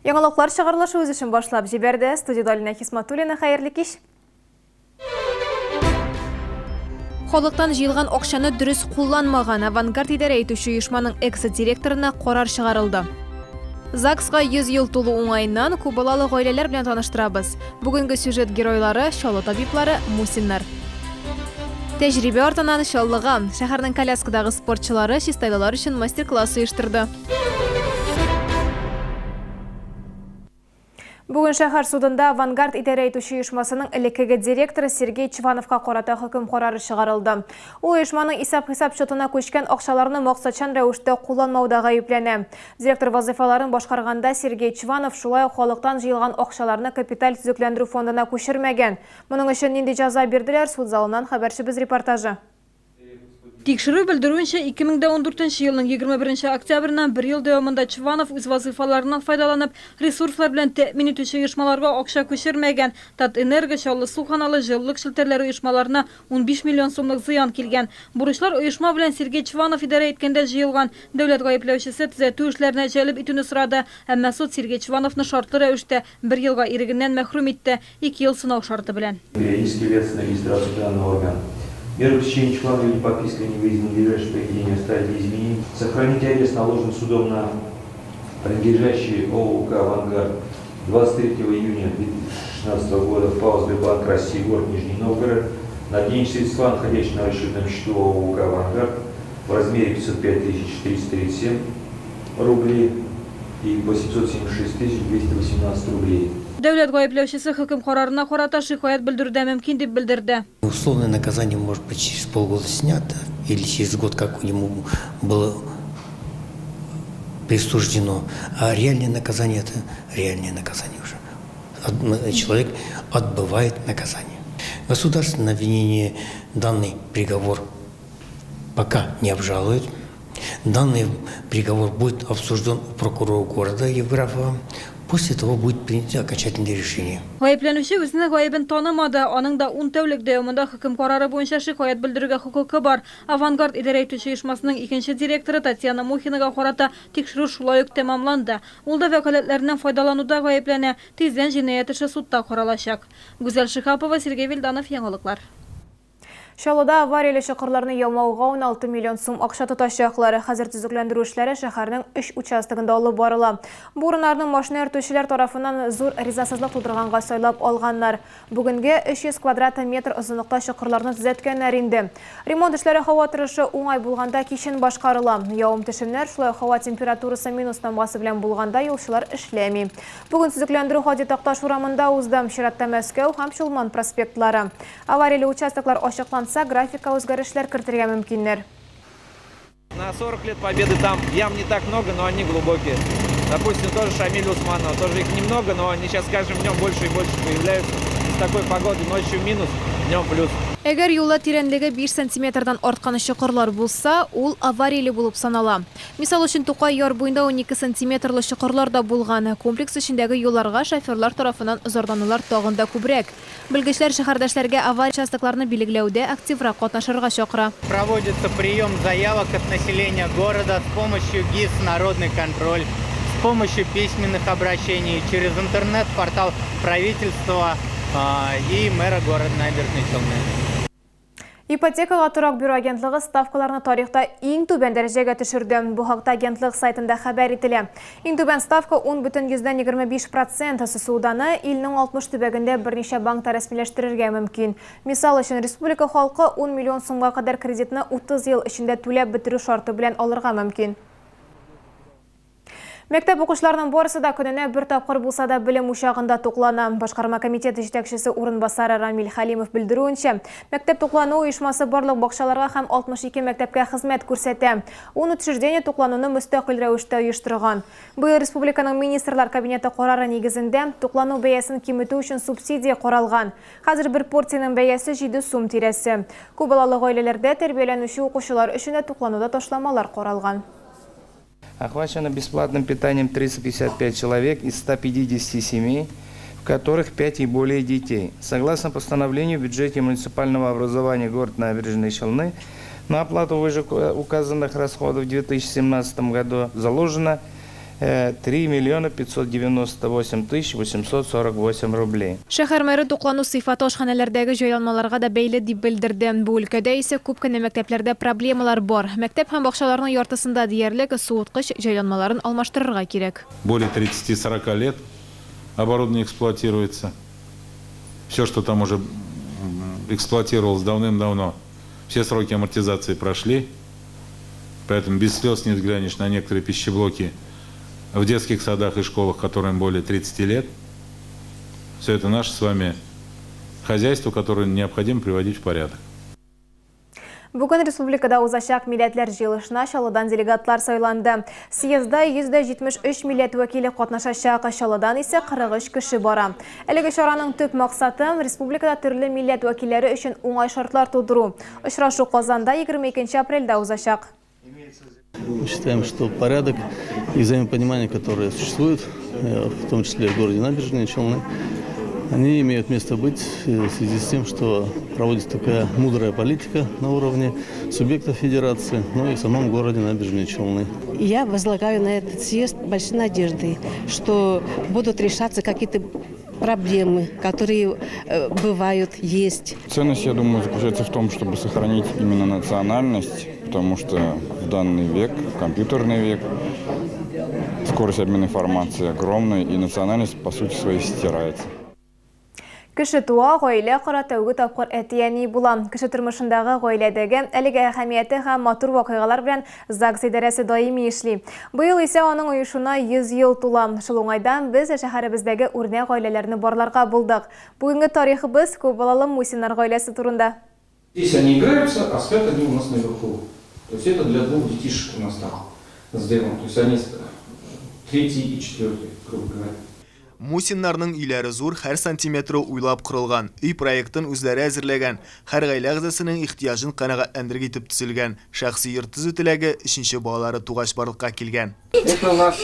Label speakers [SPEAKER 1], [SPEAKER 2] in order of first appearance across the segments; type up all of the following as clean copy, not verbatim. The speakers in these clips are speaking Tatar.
[SPEAKER 1] Яңалыклар чыгарылышы үз эшен башлап җибәрде. Студиядә Алинә Хисматуллина, хәерле кич! Халыктан җыелган акчаны дөрес кулланмаган Авангард идарә итүче оешманың экс-директорына карар чыгарылды. ЗАГСка 100 ел тулу уңаеннан күпбалалы гаиләләр белән таныштырабыз. Бүгенге сюжет геройлары, Чаллы табиблары, Мусиннар. Тәҗрибә артыннан Чаллыга. Шәһәрнең коляскадагы спортчылары чистайлылар өчен мастер-класс оештырды. Бүген шәһәр судында Авангард идарә итүче оешмасының элеккеге директоры Сергей Чвановка карата хөкем карары чыгарылды. Ул оешманың исәп-хисап счетына күчкән акчаларны максатчан рәвештә кулланмауда гаепләнә. Директор вазыйфаларын башкарганда Сергей Чванов шулай ук халыктан җыелган акчаларны капиталь төзекләндерү фондына күчермәгән. Моның өчен нинди җәза бирделәр, суд залыннан хәбәрчебез репортажы.
[SPEAKER 2] Тикшерү белдерүенчә, 2014 нче елның 21 нче октябреннән бер ел дәвамында Чванов үз вазыйфаларыннан файдаланып, ресурслар белән тәэмин итүче оешмаларга акча күчермәгән. Татэнерго, Чаллы су каналы, җылылык челтәрләре оешмаларына 15 миллион сумлык зыян килгән. Бурычлар оешма белән Сергей Чванов идарә иткәндә җыелган. Дәүләт гаепләүчесе төзәтү эшләренә җәлеп итүне сорады. Әмма суд Сергей Чвановны шартлы рәвештә бер елга ирегеннән мәхрүм итте. Ике ел сынау шарты белән.
[SPEAKER 3] Периодически ведомственная регистрация данный орган. Меру пресечения членов или подписка о невыезде надлежащего поведения оставить без изменений. Сохранить арест, наложенный судом на принадлежащий ООК «Авангард» 23 июня 2016 года в ПАО «Сбербанк России», город Нижний Новгород, на денежные средства, находящиеся на расчетном счету ООК «Авангард» в размере 505 437 рублей и 876 218 рублей.
[SPEAKER 2] Дәүләт гаепләүчесе хөкем карарына карата шикаять белдерү дә мөмкин дип белдерде.
[SPEAKER 4] Условное наказание может быть через полгода снято или через год, как ему было присуждено. А реальное наказание это реальное наказание уже. Человек отбывает наказание. Государственное обвинение данный приговор пока не обжалует. Данный приговор будет обсужден у прокурора города Евграфова. После того будет принято окончательное решение.
[SPEAKER 2] Гаепләнүче үзенең гаебен танымады. Аның да ун тәүлек дәвамында хөкем карары буенча шикаять белдерергә хокукы бар. Авангард идарә итүче оешмасының икенче директоры Татьяна Мухинага карата тикшерү шулай ук тәмамланды. Ул да вәкаләтләреннән файдалануда гаепләнә. Тиздән җинаять эше судта каралачак. Гүзәл Шиһапова, Сергей Вильданов, Яңалыклар.
[SPEAKER 1] Чаллыда аварияле чокырларны ямауга 16 миллион сум акча тотачаклар. Хәзер төзекләндерү эшләре шәһәрнең өч участогында алып барыла. Бу урыннарны машина йөртүчеләр тарафыннан зур ризасызлык тудырганга сайлап алганнар. Бүгенгә 300 квадрат метр озынлыкта чокырларны төзәткәннәр инде. Ремонт эшләре һава торышы уңай булганда кичен башкарыла. Явым-төшемнәр, шулай ук һава температурасы минус тамгасы белән булганда юлчылар эшләми. Бүген төзекләндерү Һади Такташ урамында узды. Чиратта Мәскәү һәм Чулман проспектлары. Аварияле участоклар ачыкланса, графикка үзгәрешләр кертергә мөмкиннәр.
[SPEAKER 5] На 40 лет победы там ям не так много, но они глубокие. Допустим, тоже Шамиль Усманова, тоже их немного, но они сейчас с каждым днем больше и больше появляются. С такой погоды ночью минус, днем плюс.
[SPEAKER 1] Әгәр юлда тирәнлеге биш сантиметрдан арткан чокырлар булса, ул аварияле булып санала. Мисал өчен, Тукай яр буенда 12 сантиметрлы чокырлар да булган. Комплекс эчендәге юлларга шоферлар тарафыннан зарланулар тагын да күбрәк. Белгечләр шәһәрдәшләргә авария участокларны билгеләүдә активрак катнашырга чакыра.
[SPEAKER 6] Проводится прием заявок от населения города с помощью ГИС Народный контроль, с помощью письменных обращений через интернет-портал правительства и мэра города Набережные Челны.
[SPEAKER 1] Ипотекага торак бирү агентлыгы ставкаларны тарихта иң түбән дәрәҗәгә төшерде. Бу хакта агентлык сайтында хәбәр ителә. Иң түбән ставка 10,25 процент. Ссуданы илнең 60 төбәгендә берничә банкта рәсмиләштерергә мөмкин. Мисал өчен, республика халкы 10 миллион сумга кадәр кредитны 30 ел эчендә түләп бетерү шарты белән алырга мөмкин. Мәктәп укучыларының барысы да көненә бер тапкыр булса да белем учагында туклана. Башкарма комитеты җитәкчесе урынбасары Рамил Хәлимов белдерүенчә, мәктәп туклану оешмасы барлык бакчаларга һәм 62 мәктәпкә хезмәт күрсәтә. Ун учреждение туклануны мөстәкыйль рәвештә оештырган. Быел республиканың Министрлар Кабинеты карары нигезендә, туклану бәясен киметү өчен субсидия каралган. Хәзер бер порциянең бәясе җиде сум тирәсе. Күп балалы гаиләләрдә тәрбияләнүче укучылар өчен дә туклануда ташламалар каралган.
[SPEAKER 7] Охвачено бесплатным питанием 355 человек из 150 семей, в которых 5 и более детей. Согласно постановлению в бюджете муниципального образования город Набережные Челны на оплату вышеуказанных расходов в 2017 году заложено 3 миллиона 598 тысяч 848 рублей.
[SPEAKER 1] Шәһәр мэры туклану сыйфаты ашханәләрдәге җайланмаларга да бәйле дип белдерде. Бу өлкәдә исә күп кенә мәктәпләрдә проблемалар бар. Мәктәп һәм бакчаларның яртысында диярлек суыткыч җайланмаларын алмаштырырга кирәк.
[SPEAKER 8] Более 30-40 лет оборудование эксплуатируется. Все, что там уже эксплуатировалось давным-давно, все сроки амортизации прошли. Поэтому без слез не взглянешь на некоторые пищеблоки в детских садах и школах, которым более 30 лет. Все это наше с вами хозяйство, которое необходимо приводить в порядок.
[SPEAKER 1] Бүген республикада узачак милләтләр җыелышына Чаллыдан делегатлар сайланды. Съездда 173 милләт вәкиле катнашачак, Чаллыдан исә 43 кеше бара. Әлеге чараның төп максаты, республикада төрле милләт вәкилләре өчен уңай шартлар тудыру. Очрашу Казанда 22 апрельдә узачак.
[SPEAKER 9] Мы считаем, что порядок и взаимопонимание, которое существует, в том числе в городе Набережные Челны, они имеют место быть в связи с тем, что проводится такая мудрая политика на уровне субъектов федерации, ну и в самом городе Набережные Челны.
[SPEAKER 10] Я возлагаю на этот съезд большие надежды, что будут решаться какие-то проблемы, которые бывают, есть.
[SPEAKER 11] Ценность, я думаю, заключается в том, чтобы сохранить именно национальность, потому что в данный век, в компьютерный век, скорость обмена информацией огромная, и национальность, по сути своей, стирается.
[SPEAKER 1] Кеше туа, гаилә кора, тәүге тапкыр әти-әни була. Кеше тормышындагы гаиләдәге әлеге әһәмияте һәм матур вакыйгалар белән ЗАГС идарәсе даими эшли. Быел исә аның оешуына 100 ел тула. Шул уңайдан без шәһәребездәге үрнәк гаиләләрне барларга булдык. Бүгенге тарихыбыз күп балалы Мусиннар гаиләсе турында.
[SPEAKER 12] Здесь они играются, а спят они у нас наверху. То есть это для двух детишек у нас там сделано. То есть они третий и четвертый, грубо говоря.
[SPEAKER 13] Мусиннарның өйләре зур, һәр сантиметры уйлап корылган. Өй проектын үзләре әзерләгән. Һәр гаилә әгъзасының ихтыяҗын канәгатьләндерергә итеп төзелгән. Шәхси йорт төзү теләге өченче балалары тугач барлыкка килгән.
[SPEAKER 12] Это у нас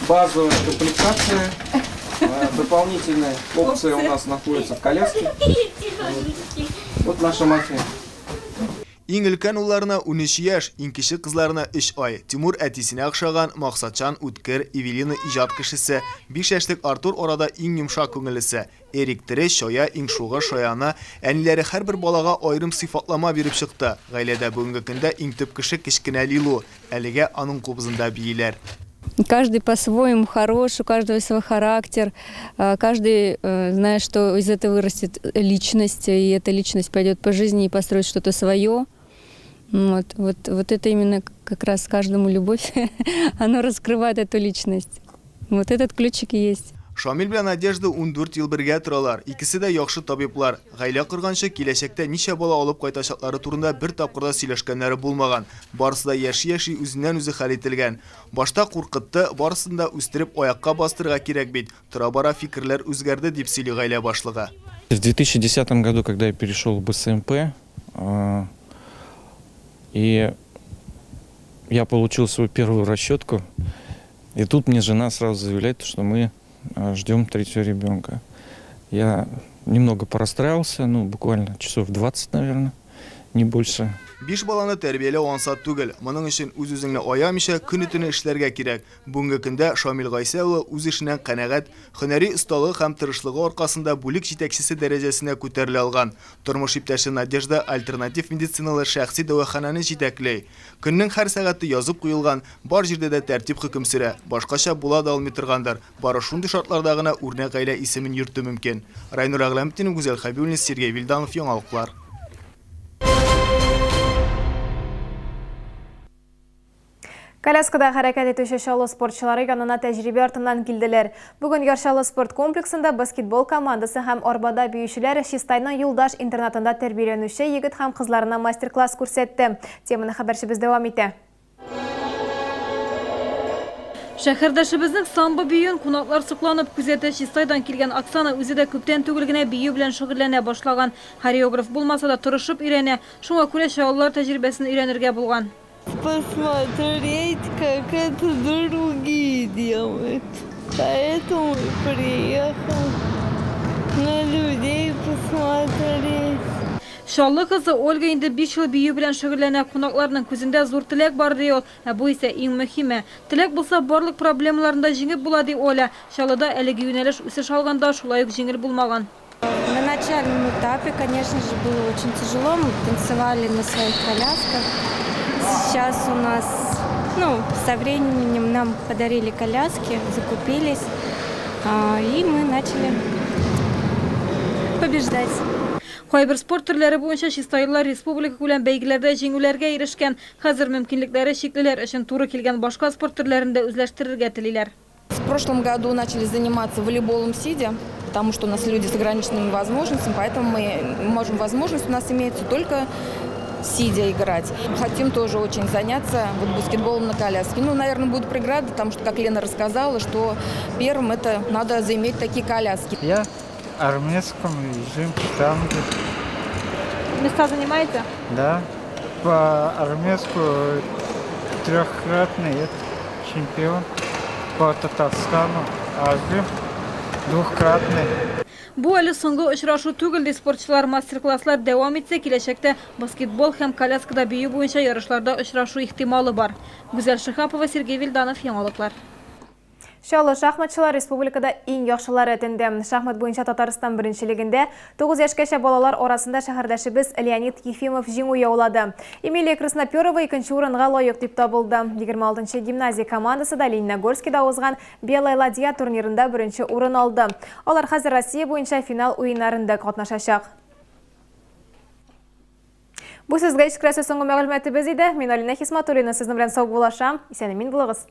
[SPEAKER 12] базовая комплектация. Дополнительная опция у нас находится в коляске. Вот наша мафия.
[SPEAKER 13] Иң өлкән улларына 13 яшь, иң кече кызларына 3 ай. Тимур әтисенә охшаган, максатчан, үткер, Эвелина иҗат кешесе. 5 яшьлек Артур арада иң йомшак күңеллесе. Эрик тере, чая, иң шугы, шаяны. Әниләре һәрбер балага аерым сыйфатлама биреп чыкты. Гаиләдә бүгенге көндә иң төп кеше кечкенә Лилу. Әлегә аның кубызында бииләр.
[SPEAKER 14] Каждый по-своему хорош, у каждого свой характер, каждый знает, что из этого вырастет личность, и эта личность пойдет по жизни и построит что-то свое. Вот, вот, вот это именно как раз каждому любовь, она раскрывает эту личность. Вот этот ключик и есть.
[SPEAKER 13] Шамил белән Надежда 14 ел бергә торалар. Икесе дә яхшы табиблар. Гаилә корганчы киләчәктә ничә бала алып кайтачаклары турында бер тапкыр да сөйләшкәннәре булмаган. Барысы да яши-яши үзеннән-үзе хәл ителгән. Башта куркытты, барысын да үстереп аякка бастырырга кирәк бит. Тора-бара фикерләр үзгәрде, дип сөйли гаилә башлыгы.
[SPEAKER 15] В 2010 году, когда я перешел в БСМП, и я получил свою первую расчетку, и тут мне жена сразу заявляет, что мы ждем третьего ребенка. Я немного порастраивался, ну, буквально часов 20, наверное, не больше.
[SPEAKER 13] Биш баланы тәрбияләү ансат түгел. Моның өчен үз-үзеңне аямыйча көне-төне эшләргә кирәк. Бүгенге көндә Шамил Гайсә улы үз эшеннән канәгать, һөнәри осталыгы һәм тырышлыгы аркасында бүлек җитәкчесе дәрәҗәсенә күтәрелә алган. Тормыш иптәше Надежда альтернатив медициналы шәхси дәваханәне җитәкли. Көннең һәр сәгате язып куелган, бар җирдә дә тәртип хөкем сөрә. Башкача була да алмый торгандыр. Бары шундый шартларда гына үрнәк гаилә исемен йөртү мөмкин. Райнур Әгъләметдинов, Гүзәл Хәбиуллина, Сергей Вильданов, Яңалыклар.
[SPEAKER 1] Коляскада хәрәкәт итүче Чаллы спортчылары янына тәҗрибә артыннан килделәр. Бүген Яр Чаллы спорт комплексында баскетбол командасы һәм арбада биючеләр Чистайның Юлдаш интернатында тәрбияләнүче егет һәм кызларына мастер-класс күрсәтте. Теманы хәбәрчебез дәвам итә.
[SPEAKER 2] Шәһәрдәшебезнең самбо биюен кунаклар сокланып күзәтә. Чистайдан килгән Оксана үзе дә күптән түгел генә бию белән шөгыльләнә башлаган. Хореограф булмаса да тырышып өйрәнә. Шуңа күрә чаллылар тәҗрибәсен өйрәнергә булган.
[SPEAKER 16] Посмотреть, как это другие делают. Поэтому приехал на людей посмотреть.
[SPEAKER 2] Чаллы кызы Ольга инде биш ел бию белән шөгыльләнә. Кунакларның күзендә зур теләк бар, ди ул. Ә бу исә иң мөһиме. Теләк булса, барлык проблемаларны да җиңеп була, ди Оля. Чаллыда әлеге юнәлеш үсеш алганда шулай ук җиңел булмаган.
[SPEAKER 17] На начальном этапе, конечно же, было очень тяжело. Мы танцевали на своих колясках. Сейчас у нас, ну, со временем нам подарили коляски, закупились, и мы начали побеждать.
[SPEAKER 2] Кайбер спорт төрләре буенча чистайлылар республикакүләм бәйгеләрдә җиңүләргә ирешкән. Хәзер мөмкинлекләре чиклеләр өчен туры килгән башка спорт төрләрен дә үзләштерергә телиләр.
[SPEAKER 18] В прошлом году начали заниматься волейболом сидя, потому что у нас люди с ограниченными возможностями, поэтому мы можем возможность у нас имеется только сидя играть. Хотим тоже очень заняться вот баскетболом на коляске. Ну, наверное, будут преграды, потому что, как Лена рассказала, что первым это надо заиметь такие коляски.
[SPEAKER 19] Я армейском жим штанги.
[SPEAKER 2] Места занимаете?
[SPEAKER 19] Да. По армейску трехкратный чемпион по Татарстану, а жим двухкратный.
[SPEAKER 2] Бу әле соңгы очрашу түгел, ди спортчылар. Мастер-класслар дәвам итсә, киләчәктә баскетбол һәм коляскада бию буенча ярышларда очрашу ихтималы бар. Гүзәл Шиһапова, Сергей Вильданов, Яңалыклар.
[SPEAKER 1] Чаллы шахматчылар республикада иң яхшылар рәтендә. Шахмат буенча Татарстан беренчелегендә 9 яшькәчә балалар арасында шәһәрдәшебез Леонид Ефимов җиңү яулады. Эмилия Красноперова икенче урынга лаек дип табылды. 26 нчы гимназия командасы да Лениногорскида узган Белая ладья турнирында беренче урын алды. Алар хәзер Россия буенча финал уеннарында катнашачак. Бу сезгә җиткерәсе соңгы мәгълүматыбыз иде. Мин Алинә Хисматуллина сезнең белән саубуллашам. Исән-имин булыгыз.